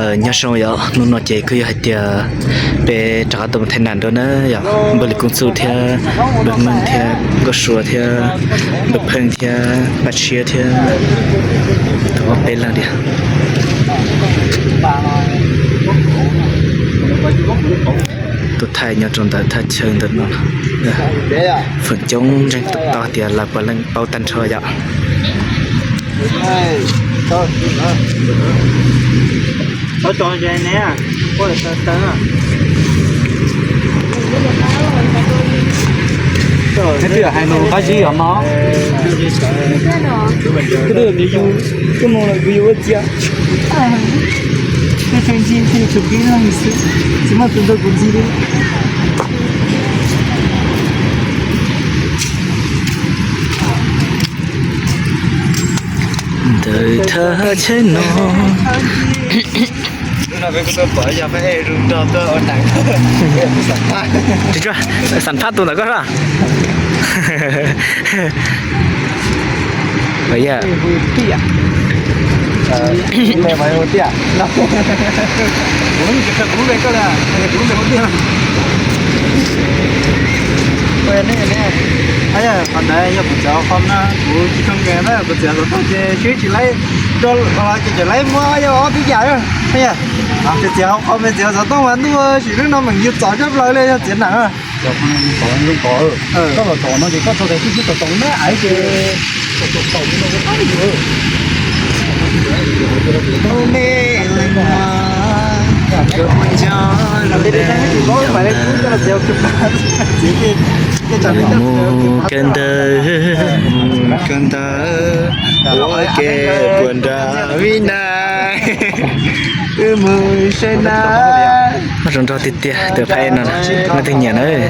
Nyob zoo yom, hnub no ces kuj yog hais tias peb rov qab tuaj mus Thaib Nam dua na yom, npawg Lis Koob Txuj thiab npawg Meej thiab Nkauj Sua thiab npawg Pheej thiab Paj Tshiab thiab tus ob peb leeg tiag. Tuaj thaij nyob rau ntawm thaj chaw ntawm no, feem coob ntseeg tau tias lawv puav leej paub tag nrho yom. Neb twb hais nws qab zib os mog. Twb yog yus, twb mus los kuv yuav ua ciav. Twb tseem ntsis twb yus tsum kev leej xwb, tsis muaj tus nrog kuv ntxiv li. Ntawm thaj chaw no. Xam phaj tus ntawm koj. Qhov ntawd yog kuv txiav qhov no, kuv tsis zoo nkees na, kuv txiav xov tooj ces swb tsis laib, ces tseem laib muab yog ob peb yam. Txiav txiav qhov me txiav xov tooj mas ntuj, sim neej no meem yus txom tshaj plaws li yog txiav nees. Koj los tom no ces koj tso tes tib tib tom tom na aiv ces Mus kawg ntawd, mus kawg ntawd, ua ke puag nram Vib Nais. Wb mus saib na. Noj zoo nraug tiag tiag tus phab no, leej twg nyiam na. Leej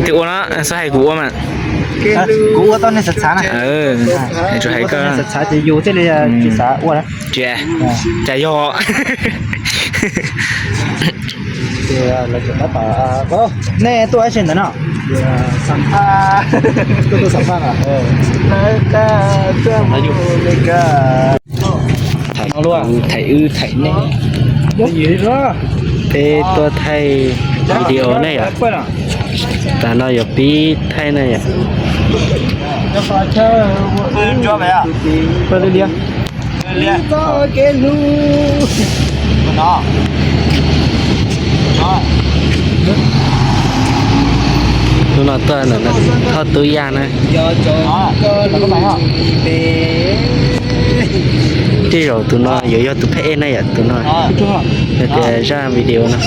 twg ua no, txhob hais kuv ua mas. Kuv ua tau nej xav xav na. Tsuas hais koj xav xav ces yus thiaj li tsis xav ua na. Tsis, cas yog. Nej tuaj ib tse ntawd no. Thaij wb thaij nej. Peb tuaj thaij video ne yom. Tam no yuav pib thaij ne yom. Hnub no tuaj ntawm thoj tub yaj na. Tej zaum tus no yuav yog tus phab ej na yom, tus no. Yog tias zaj video no.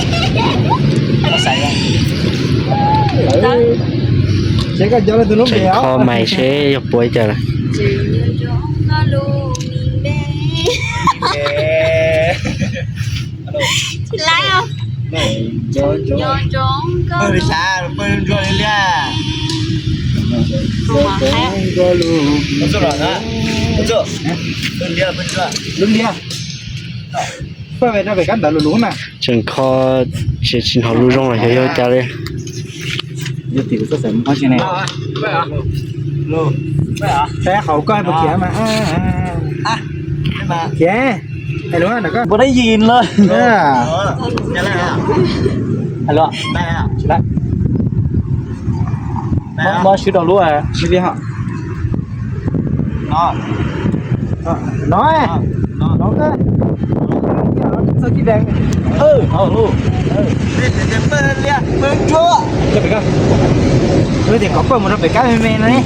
Tseem kho mais seb yog puas cas lawm. Tseem kho, tsis hnov lus zoo los xyov yog cas li. Khiav, khiav, khiav. Mob swb rau lub li ho. No, no, no, no. Tias kom poj mus rau pem kab me me no ne.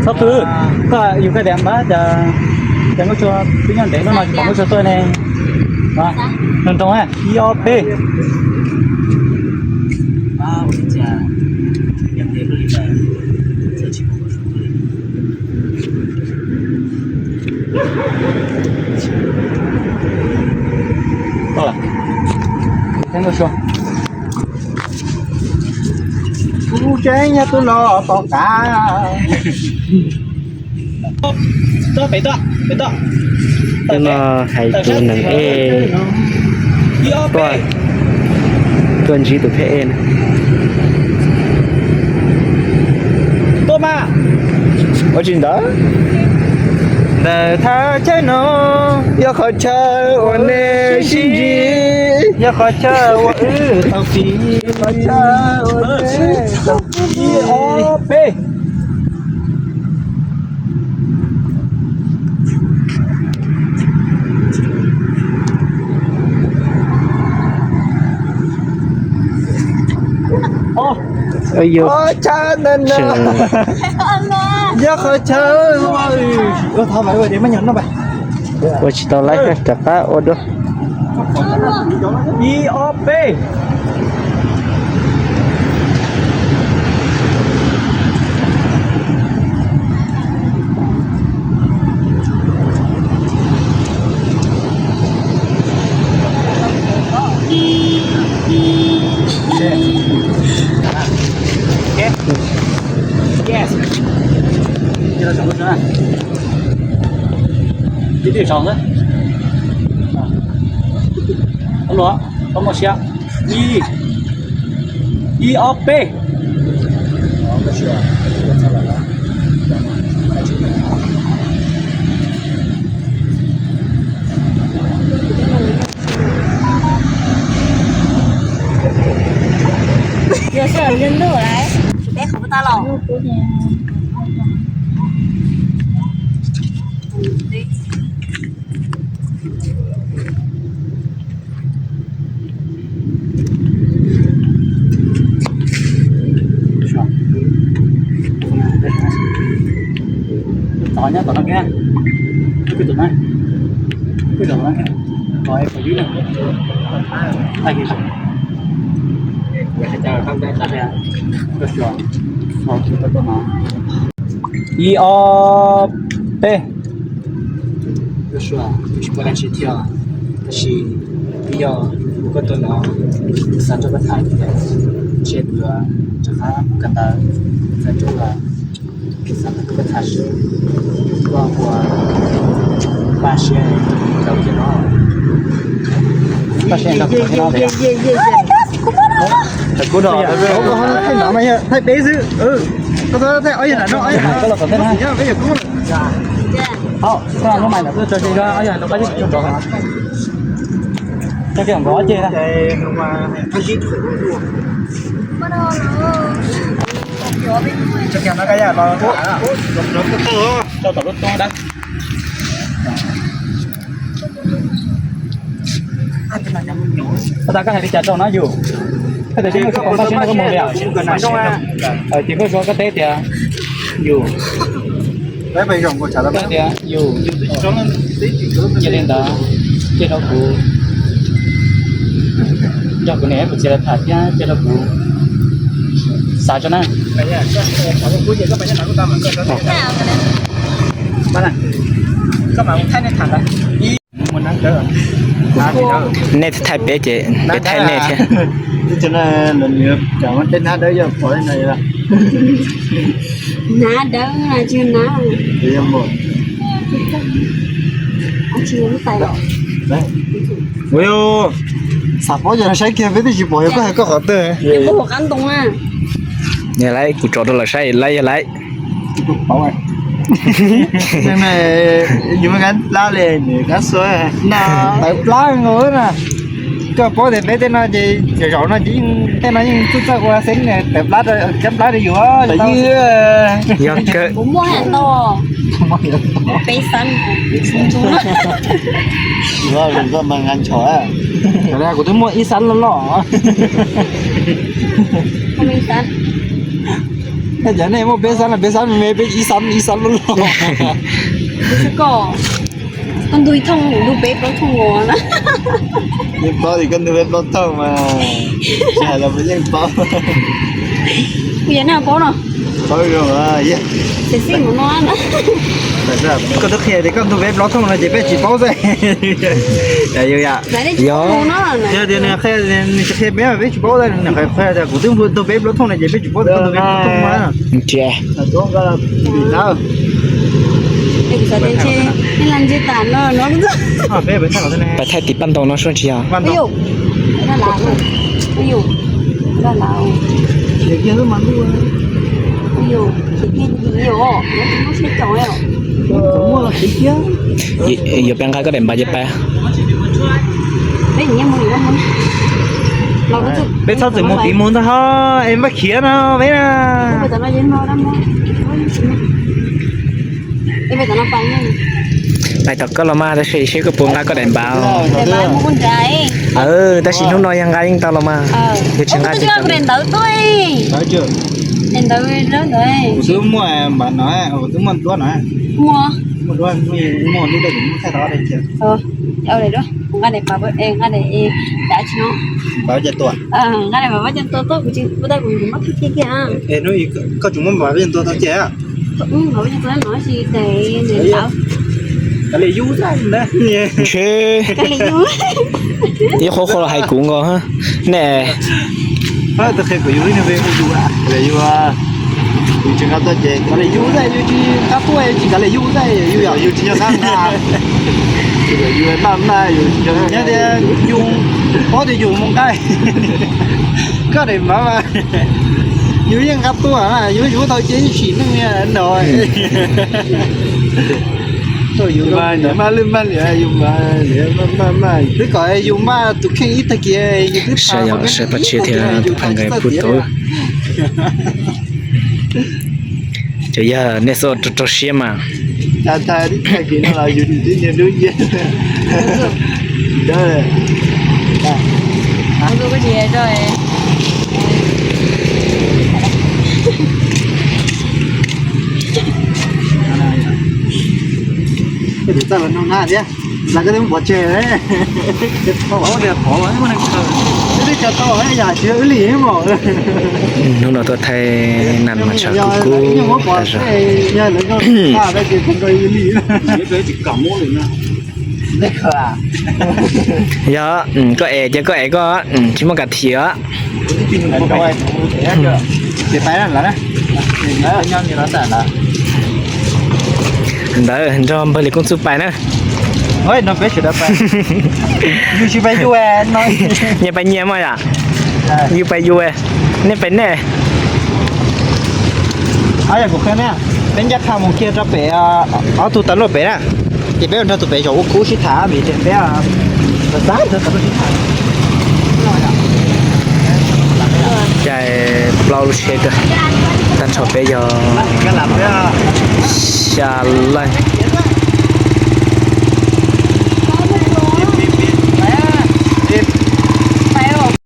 Txhob qw, koj yus koj tias npab cas, cas Nkauj Tsua twb nyob ntev lub no tsis pom Nkauj Tsua tuaj ne. Nroo nroo, ib ob peb. Kuv tseeb nyob tub no pom qab. Tuaj pem tuaj, pem tuaj. Hnub no hais tus neeg ej tuaj, tuaj ntsib tus pheb ej na. Tuaj mas. Ua tsis ntawd. Ntawm thaj chaw no yog qhov chaw uas nej sib ntsib, yog qhov chaw uas wb tau pib, qhov chaw uas nej tau pib. Ib, ob, peb. Qhov chaw ntawm no yog qhov chaw ua tsis tau laib, rov qab ua dua. Ib, ob, peb. Ib, ib, tau muaj siab. Ib, ib, ob, peb. Yuav sawv daws ntuj lawm, tsis peb qhov tag los. Tod nyob tom no kiag, tus na, tus tom no kiag, kom es kom dib na. Ib, ob, peb. Tab sis twb yog kuv koj tuaj no, kuv xav nrog koj tham tias, ntshe kuv yuav rov qab mus kawm ntawv, xav nrog koj tham seb koj puas npaj siab nrog kuv thiab no. Thaij peb xwb, koj thaij ob yam no, ob yam no. Koj los kom thaij na. Koj lub mais ntawm tuaj tso, ob yam no, koj tso nrov. Tso kiag nrov ces na. Tso kiag no, koj yam los. Tso tom lub toob dab. Koj tas koj hais li cas rau no yus? Koj tias koj tsis pom npaj siab no koj mus li. Ces koj zoo koj teb tias yus, koj tias yus, cia li ntawd, cia rau kuv, nrog kuv niam kuv txiv lawv tham thiab cia rau kuv xav tso na. Nej thaij peb ces peb thaij nej thiab. Hnav dawb tsis hnav. Xav paub yog saib kiag peb twb tsis pom yog koj hais koj qhov twg. Yog lawm, kuv tso rau lawv saib lawm, yog lawm. Yus me nqa plab li nws qab xua no. Tawv plab nkaus na. Koj paub tias peb tej no ces zaum no ces yeej tej no yeej txawj txawj ua xeeb tawv plab, cab plab rau yus. Yog kawg. Kuv muaj heev ntau. Peb xab. Koj mas nqa nchos. Kuv twb muaj ib xab loj loj. Cov nej muaj peb xab no, peb xab me me, peb ib xab ib xab loj loj. Koj, koj ntug ib thooj, ntug peb plaub thooj os. Yeej paub tias koj ntug peb plaub thooj mas, tsis hais los yeej paub. Kuv yog nej paub no. Paub zoo. Xib xib mus no. Koj twb qhia tias koj ntug peb plaub thooj no ces peb tsis paub xwb. Yog, yog tias nws qhia, nws tsis qhia peb mas peb tsis paub, nws qhia tias kuv twb ntug peb plaub thooj no ces peb tsis paub tias koj ntug peb plaub thooj mas. Nrhiav. Pais thaij tim paj ntaus no sub tsis yog? Yuav peb nqa koj daim npav ces pais. Peb txhob txwm mus tim mus ntag ho, es npaj khiav no peb na. Pais tom koj los mas, tab sis seb koj puas nqa koj daim npav. Tab sis hnub no yog nqa yeej tau los mas. Yog tsis nqa ces Kuv twb muaj npav no, kuv twb muaj duab no. Npav caj tuaj. Koj tsis muaj npav caj tuaj tau ces. Ntshe ib qhov qhov los hais kuv nkaus ne. Yus tsis nqa tuaj ces kav liam yus, yus tsis nqa tuaj tsis kav liam yus, yus tsis nqa, nyob tias yus paub tias yus mus nqa koj daim npav mas yus yeej nqa tuaj, yus yuav tau cia ib sim neej no. Yus maj lwj maj liam, yus maj liam maj maj, twb kom yus maj tus kheej ib tag kis yus twb, sawv daws pab tsis thiab tus phaj nqe pub tau. Ces yog nej xav rau rau siab mas. Hnub no tuaj thaij nam mas tshav kub kub tas zog. Yog, koj es ces koj es koj, tsis muaj kam thim os. Ntawd nrog npawg Lis Koob Txuj pais na. Nyias pais nyias mog yom. Yus pais yus, nej pais nej. Peb ncaj qha mus kiag rau pem, ob tug tas luaj pem na, ces peb ua nrog tus pem zaum ua khub sib tham vim tias peb caij plaub lub tsheb, tag nrho peb yog xya leej.